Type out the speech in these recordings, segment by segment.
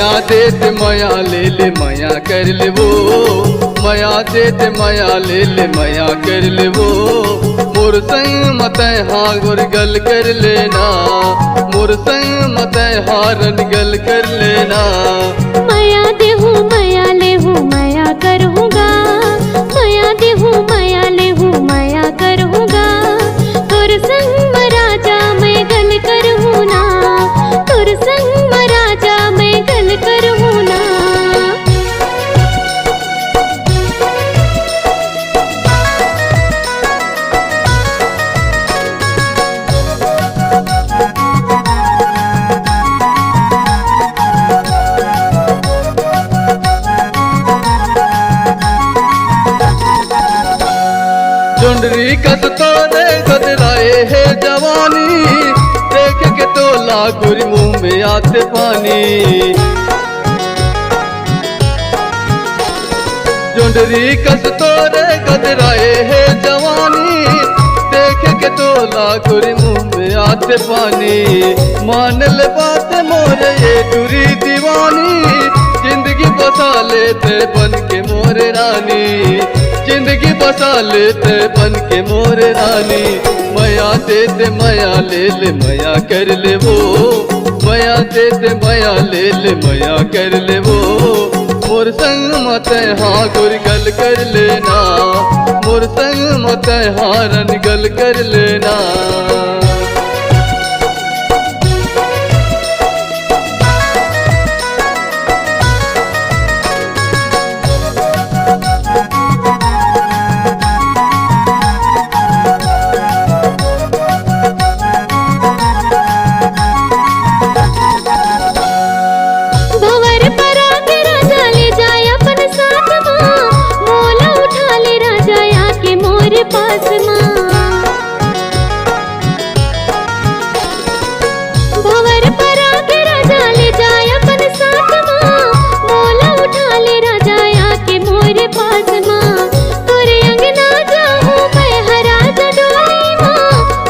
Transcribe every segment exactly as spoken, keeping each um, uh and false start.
मया दे ते मया ले ले, मया कर ले वो। मया दे ते मया ले ले, मया कर ले वो। मोर संग म तैं हा गोरी गल कर लेना, मोर संग म तैं हा रानी गल कर लेना। मया देहूँ, मया लेहूँ, मया करहूँ गा। मया देहूँ, मया लेहूँ, मया करहूँ गा। तोर संग म राजा मैं गल करहूँ ना, तोर संग म राजा मैं गल करहूँ ना। जोंदरी कस तोरे गदराए हे जवानी, देख के तोला गोरी मुँह में आथे पानी। जोंदरी कस तोरे गदराए हे जवानी, देख के तोला गोरी मुँह में आथे पानी। मान ले बात मोरे ये टुरी दीवानी, जिंदगी बसा ले ते बन के मोरे रानी, जिंदगी बसा ले ते बन के मोरे रानी। मया दे ते मया ले ले, मया कर ले वो। मया दे ते मया ले ले, मया कर ले वो। मोर संग म तैं हा गोरी गल कर लेना, मोर संग म तैं हा रानी गल कर लेना। भंवर परा के राजा ले जाय अपन साथ मा, मोला उठा ले राजा आके मोर पास मा। भंवर परा के राजा ले जाय अपन साथ मा, मोला उठा ले राजा आके मोर पास मा। तोरे अंगना जाहूँ मैं हर राजा डोली मा,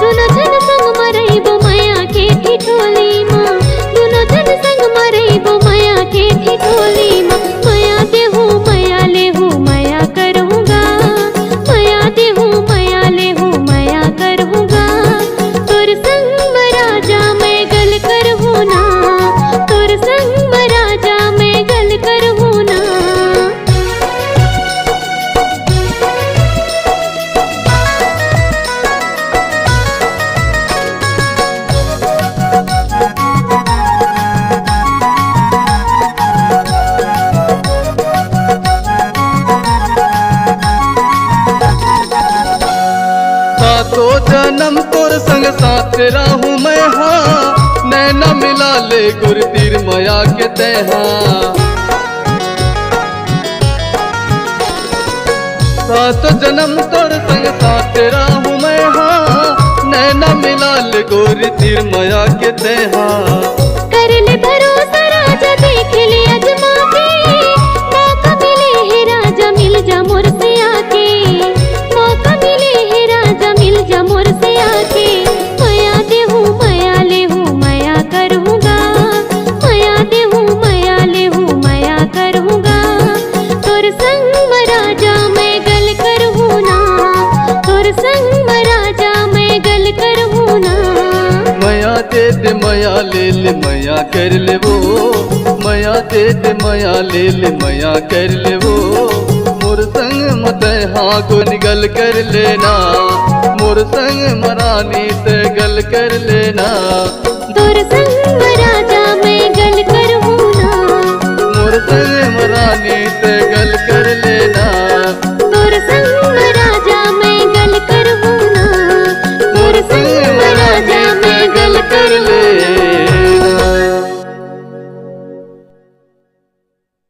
दुनो झन संग म रहिबो मया के ठिठोली मा, दुनो झन संग म रहिबो मया के ठिठोली मा। मया देहूँ, मया लेहूँ, मया करहूँ गा, मया देहूँ, मया लेहूँ, मया करहूँ गा। तोर संग म राजा मैं गल करहूँ ना, तोर संग म राजा मैं गल करहूँ ना। सातो जनम तोर संग साथ रहूं मैं हा, नैना मिला ले गोरी तीर मया के तैं हा। सातो जनम तोर संग साथ रहूं मैं हा, नैना मिला ले गोरी तीर मया के तैं हा। कर ले भरोसा राजा देख ले अजमा के, मौका मिले हे राजा मिल जा मोर से आके, मौका मिले हे राजा मिल जा मोर से आके। मया देहूँ, मया लेहूँ, मया करहूँ गा, मया देहूँ, मया लेहूँ, मया करहूँ गा। तोर संग म राजा मैं गल करहूँ ना, तोर संग म राजा मैं गल करहूँ ना। मया दे ते मया ले ले, मया कर ले वो। मया दे ते मया ले ले, मया कर ले वो। मोर संग म तैं हा गोरी गल कर लेना, मोर संग म रानी तैं गल कर लेना। तोर संग म राजा मैं गल करहूँ ना। मोर संग म रानी तैं